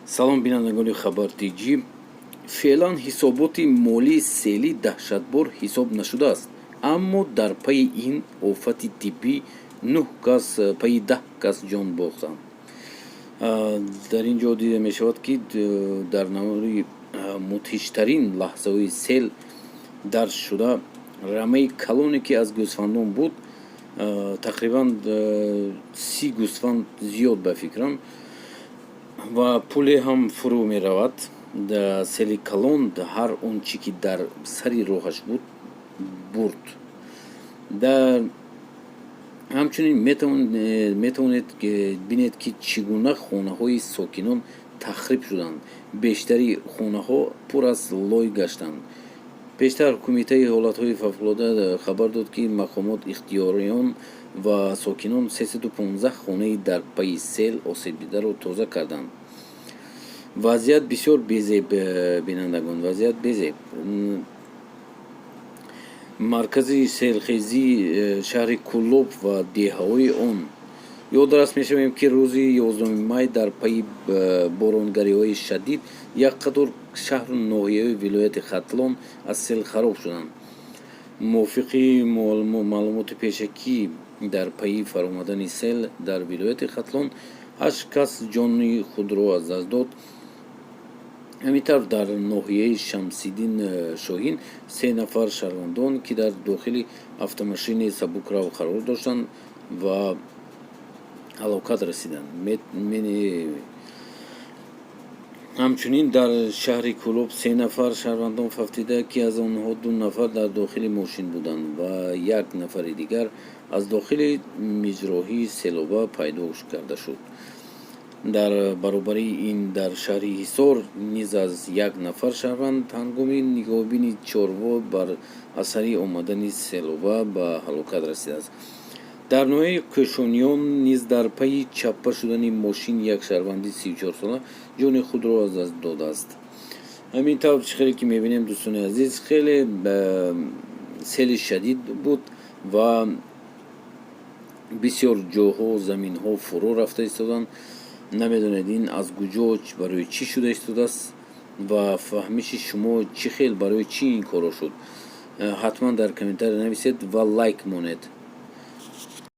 Салом, бинандагони Хабар Тҷ. Феълан ҳисоботи молии селӣ даҳшатбор ҳисоб нашудааст, аммо дар пайи ин офати тиббӣ нӯҳ кас пайи 10 кас ҷон бохтанд. Дар ин ҷо дида мешавад, ки дар навори мудҳиштарин лаҳзаҳои сел дарҷ шуда, рамаи калоне, ки аз гӯсфандон буд, тақрибан 30 гӯсфанд зиёд, ба фикрам, ва пуле ҳам фурӯ меравад. Сели калон ҳар он чӣ ки дар сари роҳаш буд, бурд. Дар ҳамчунин метавонед бинед, ки чӣ гуна хонаҳои сокинон тахриб шуданд. Бештари хонаҳо пур аз лой гаштанд. Пештар Кумитаи ҳолатҳои фавқулода хабар дод, ки мақомот, ихтиёриён ва сокинон 315 хонаи дар пайи сел осебдидаро тоза карданд. Вазъият бисёр безеб, бинандагон, вазъият безеб. Маркази селхезӣ шаҳри Кӯлоб ва деҳаҳои он. Ёдрас мешавем, ки рӯзи 11 май дар пайи боронгариҳои шадид як қатор шаҳру ноҳияҳои вилояти Хатлон аз сел хароб шуданд. Мувофиқи маълумоти пешакӣ, дар пайи фаромадани сел дар вилояти Хатлон ҳашт кас ҷони худро аз даст дод. Ҳамин тавр, дар ноҳияи Шамсиддин Шоҳин се нафар шаҳрвандон, ки дар дохили автомошини сабукрав қарор доштанд, ба ҳалокат расиданд. Ҳамчунин дар шаҳри Кӯлоб се нафар шаҳрвандон фавтида, ки аз онҳо ду нафар дар дохили мошин буданд ва як нафари дигар аз дохили миҷроҳии селоба пайдо карда шуд. Дар баробари ин, дар шаҳри Ҳисор низ аз як нафар шаҳрванд ҳангоми нигоҳубини чорво бар асари омадани селоба ба ҳалокат расидааст. Дар ноҳияи Кӯшониён низ дар пайи чаппа шудани мошин як шаҳрванди 34сола ҷони худро аз даст додааст. Ҳамин тавр, чӣ хеле ки мебинем, дӯстони азиз, хеле сели шадид буд ва бисёр ҷоҳо заминҳо фурӯ рафта истоданд. Намедонед, ин аз куҷо, барои чӣ шуда истодааст ва фаҳмиши шумо чӣ хел, барои чӣ ин корро шуд? Ҳатман дар комментария нависед ва лайк монед.